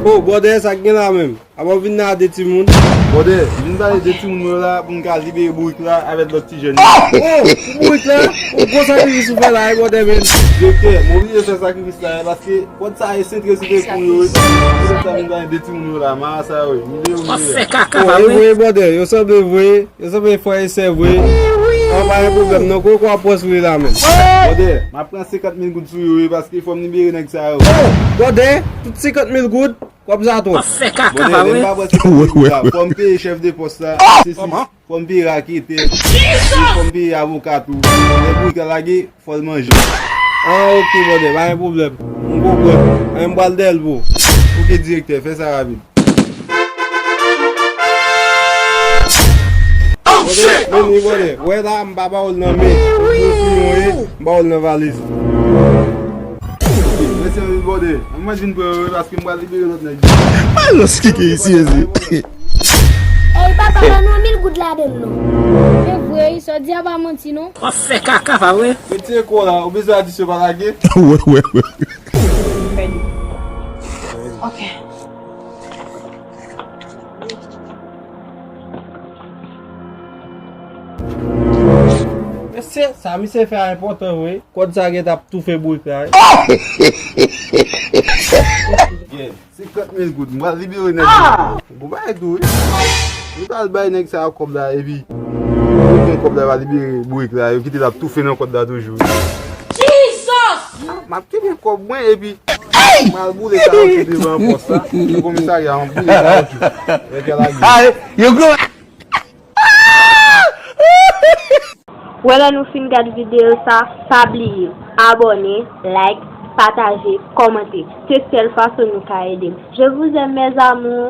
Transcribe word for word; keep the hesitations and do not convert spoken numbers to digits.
Oh, bwòdè, sa k gen la menm? Apa w vin la de timoun? Bwòdè, m vin pale de timoun mwen yo la pou m ka libere bourik la avèk lòt ti jèn yo. Oh, pou bourik la? Oh, gwo sakrifis ou fè la, wi, bwòdè, men. Direktè, m oblije fè sakrifis la, paske kòd sa e sentre sou tèt moun yo, wi. Se sa m vin pale de timoun yo la, marasa yo, wi. M vle yo, m vle. Fè kaka, oh, pa e vre? Vre, bwòdè, yo sanble vre. Yo sanble frè e sè vre. An, pa gen pwoblèm non, kote w ap pran sou li la menm? Bwòdè, m ap pran senkant mil goud sou yo, wi, paske fò m libere nèg sa yo. Oh, bwòdè, tout senkant mil goud? Kòb sa twòp. Bwòdè, lè m pa pran senkant mil goud la, fò m peye chèf de pòs la, se si, fò m peye raketè, epi fò m peye avoka tou. Lè bourik la lage, fò l manje. Ah, ok, bwòdè, pa gen pwoblèm. M konprann. Ann, m pral dèyè l pou ou. Ok, direktè, fè sa rapid. Bwòdè, men li, bwòdè. Wè la, m pa ba w l nan men. M ba w l nan valiz. Mèsi anpil, bwòdè. Mwen vin pran yo, paske m pral libere lòt nèg. Alòs, ki ke isi, isi? Ey, papa, ban nou mil goud ladan l non. Se vre, wi, sa w di a pa manti non. W ap fè kaka, pa vre? Retire kò w la, ou bezwen adisyon pa lage? Wè, wè, wè. Ok. Mesye, sa misye fè a enpòtan vre. Kòd sa gentan ap toufe bourik la, wi. Yeah. Senkant mil goud, m pral libere nèg yo. Bon bagay tou, wi. Nou pral bay nèg sa yo kòb la, epi yo pran kòb la, va libere bourik la, yo kite l ap toufe nan kòd la toujou. Jesus! M ap kenbe kòb mwen, epi m al boule kawotchou devan pòs la. Nan komisarya, m ap boule kawotchou. Lè kè lage. Ay, yo gwo. Wè lè nou fin gad videyo sa, pa bliye abòne, like, pataje, kòmante. Se sèl fason nou ka ede m. Je vous aime, mes amours.